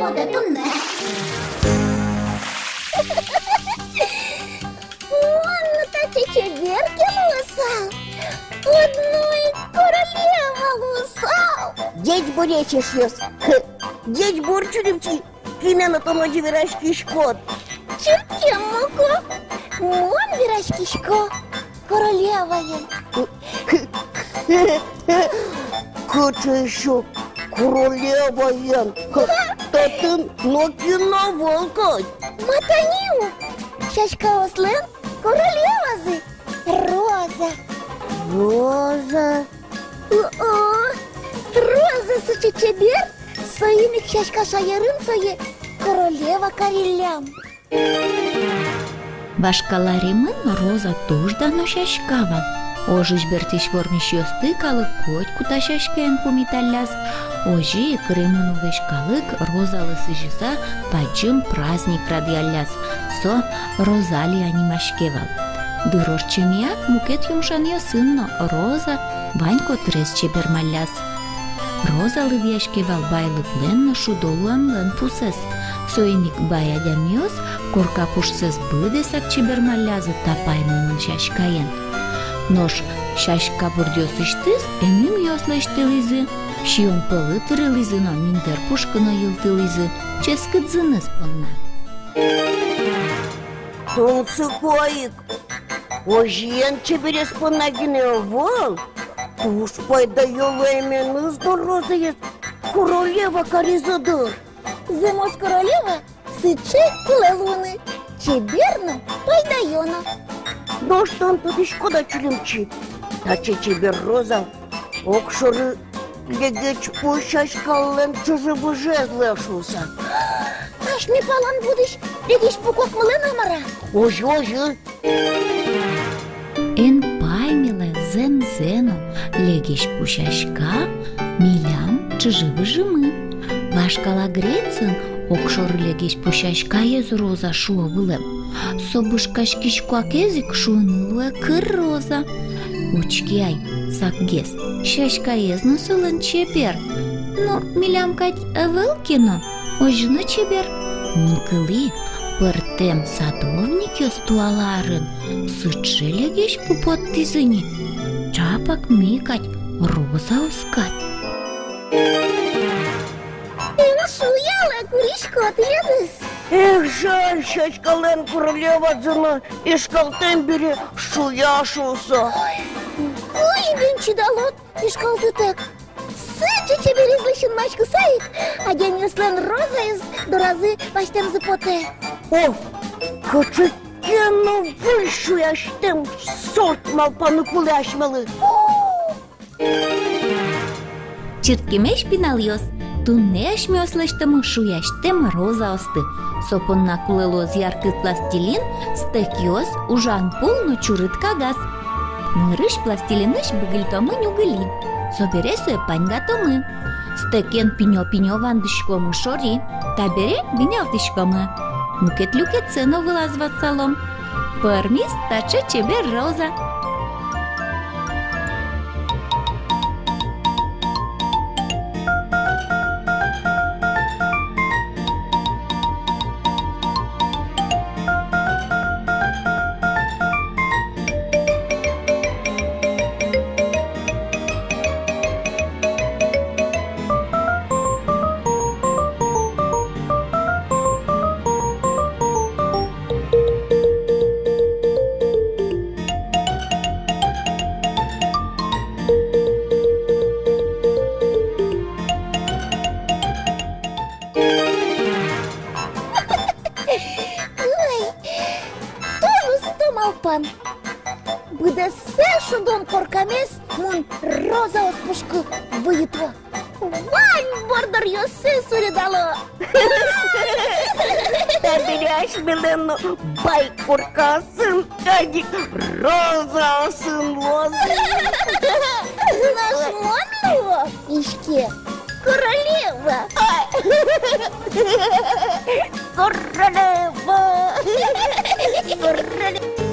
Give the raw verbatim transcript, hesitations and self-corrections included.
Мон но таӵе чебер ке луысал, одно ик королева луысал. Ӟечбуресь, эшъёс. Ӟечбур, Чулимчи. Кинэ но тон озьы вераськиськод? Чырткем, Муко. Мон вераськисько королеваен. Кыӵе ещё королеваен? Татын нокин ӧвӧл кадь. Ма тани ук. Сяськаослэн королевазы — роза. Роза? О-о, роза сыӵе чебер, соин ик сяська шаерын сое королева кариллям. Вашкала Римын роза туж дано сяська вал. Ожысь-бертысь вормисьёсты калык котьку та сяськаен пумиталляз. Озьы ик Римын улӥсь калык розалы сӥзьыса бадӟым праздник радъялляз. Со Розалия нимаське вал. Дыр ортчемея мукет юмшанъёсын но роза вань котырез чебермалляз. Роза лыдъяське вал байлыклэн но шудо луонлэн пусэз. Соин ик бай адямиос корка пушсэс быдэсак чебермаллязы та паймымон сяськаен. Нош сяська бурдъёсысьтыз эмъюмъёс лэсьтылӥзы, сиён пӧлы тырылӥзы но миндэр пушкы но йылтылӥзы ческыт зыныз понна. Тунсыко ик. Озьыен, чеберез понна гинэ ӧвӧл, туж пайдаё луэменыз но розаез королева каризы, дыр. Зэмос королева сыӵе кулэ луыны: чебер но, пайдаё но. Нош тон тодӥськод-а, Чулимчи, таӵе чебер роза огшоры легеч пу сяськалэн чыжы-выжыез луэ шуыса? Асьме палан будӥсь легеч пу кокмылэн-а, мар-а? Озьы, озьы. Эн паймылэ, зэмзэ но, легеч пу сяська милям чыжы-выжымы. Вашкала Грециын огшоры легеч пу сяськаез роза шуо вылэм. Со бышкаськись куакез ик шуыны луэ кыр роза. Учке ай, сакгес, сяськаез но солэн чебер. Но милям кадь ӧвӧл ке но, озьы но чебер. Мон кылӥ, пӧртэм садовникъёс туала арын сыӵе легеч пу поттӥзы ни, чапак ми кадь розаос кадь. Эн шуялэ, курисько тӥледыз. Эх, жаль, сяськалэн королевазы но ишкалтэм бере шуя шуыса. Ой, вынчидалод ишкалтытэк. Сыӵе чеберезлэсь синмаськыса ик, адямиослэн розаез доразы басьтэмзы потэ. О, кыӵе ке но выль шуясьтэм сорт малпаны кулэ асьмелы. О! Чырткемесь пиналъёс, туннэ асьмеос лэсьтомы шуясьтэм розаосты. Со понна кулэ луоз яркыт пластилин, стэкъёс, ужан пул но чурыт кагаз. Нырысь пластилинысь быгыльтомы нюгыли. Собере сое паньгатомы. Стэкен пинё-пинё вандӥськомы шори. Табере бинялтӥськомы. Мукет люкетсэ но вылаз ватсалом. Пӧрмиз таӵе чебер роза. Ой, туж усто малпан. Быдэссэ шудон коркамес мон розаос пушкы выйыто. Вань бордоръёссэ суредало. Табере асьмелэн но бай коркаосын кадь ик розаосын луозы. Нош мон луо, иське, королева. Ай. Королева. Королева.